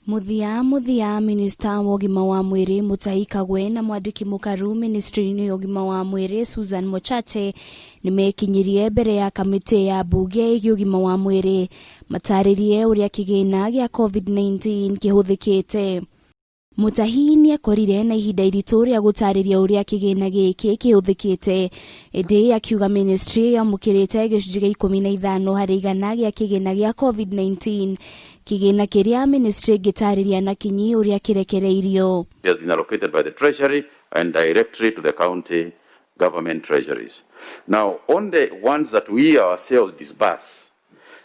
Mũthia mũthia, minista wa ũgima wa mwĩrĩ Mutahi Kagwe na mwandĩki mũkaru ministry-inĩ ya ũgima wa mwĩrĩ Susan Mochache nĩmekinyirie mbere ya kamĩtĩ ya mbunge ĩgiĩ ũgima wa mwĩrĩ matarĩrie ũrĩa kĩgĩna gĩa COVID-19 kĩhũthĩkĩte. Mutahi nĩekorire na ihinda iritũ rĩa gũtarĩria ũrĩa kĩgĩna gĩkĩ kĩhũthĩkĩte, ĩndĩ akiuga ministry yamũkĩrĩte gĩcunjĩ gĩa 15% gĩa kĩgĩna gĩa COVID-19, kĩgĩna kĩrĩa ministry ĩngĩtarĩria na kinyi ũrĩa kĩrekereirio. It has been allocated by the Treasury and directly to the county government treasuries. Now, on the ones that we ourselves disburse,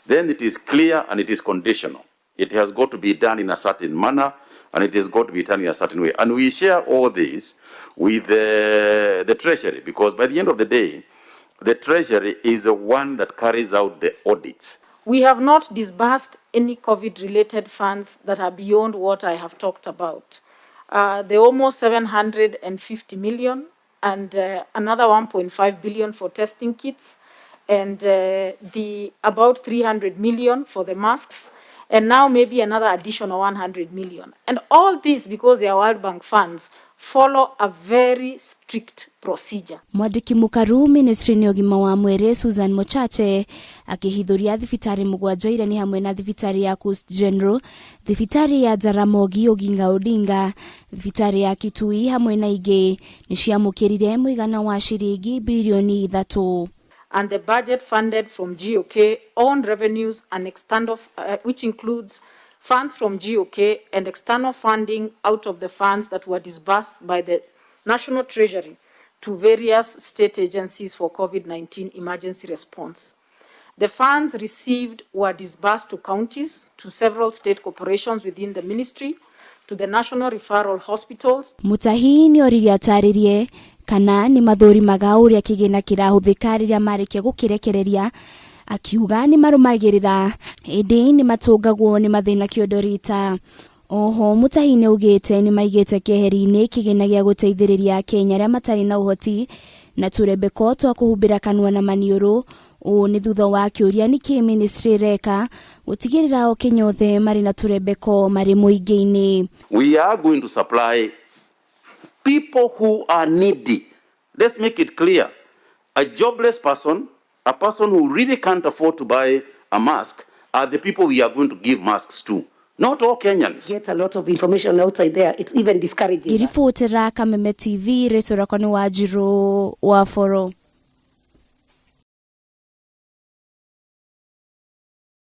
then it is clear and it is conditional. It has got to be done in a certain manner and it has got to be done in a certain way. And we share all this with the Treasury, because by the end of the day, the Treasury is the one that carries out the audits. We have not disbursed any COVID-related funds that are beyond what I have talked about. The almost 750 million and another 1.5 billion for testing kits, and the about 300 million for the masks, and now maybe another additional 100 million. And all this, because they are World Bank funds, follow a very strict procedure. Mwandĩki mũkaru ministry-inĩ ũgima wa mwĩrĩ Susan Mochache akĩhithũria thibitarĩ mũgwanja iria nĩ hamwe na thibitarĩ ya Coast General, thibitarĩ ya Jaramogi Oginga Odinga, thibitarĩ ya Kitui hamwe na ingĩ nĩ ciamũkĩrire mũigana wa ciringi birioni 3. And the budget funded from GOK, own revenues and external, which includes funds from GOK and external funding out of the funds that were disbursed by the National Treasury to various state agencies for COVID-19 emergency response. The funds received were disbursed to counties, to several state corporations within the ministry, to the national referral hospitals. Mutahi nĩ oririe atarĩrie kana nĩ mathũrimaga ũrĩa kĩgĩna kĩrahũthĩka rĩrĩa marĩkia gũkĩrekereria, akiuga nĩ marũmagĩrĩra ĩndĩ nĩ matũngagwo nĩ mathĩna kĩondo rita. Oho Mutahi nĩ augĩte nĩ maigĩte keheri-inĩ kĩgĩna gĩa gũteithĩrĩria Akenya arĩa matarĩ na ũhoti na tũrembeko twa kũhumbĩra kanua na maniũrũ. Ũũ nĩ thutha wa kĩũria nĩkĩ ministry ĩreka gũtigĩrĩra o Kenya othe marĩ na tũrembeko marĩ mũingĩ-inĩ. We are going to supply people who are needy. Let's make it clear. A jobless person, a person who really can't afford to buy a mask, are the people we are going to give masks to. Not all Kenyans. Get a lot of information outside there. It's even discouraging. Ngĩribotera Kameme TV, rĩtwa rĩakwa nĩ Wanjirũ wa Boro.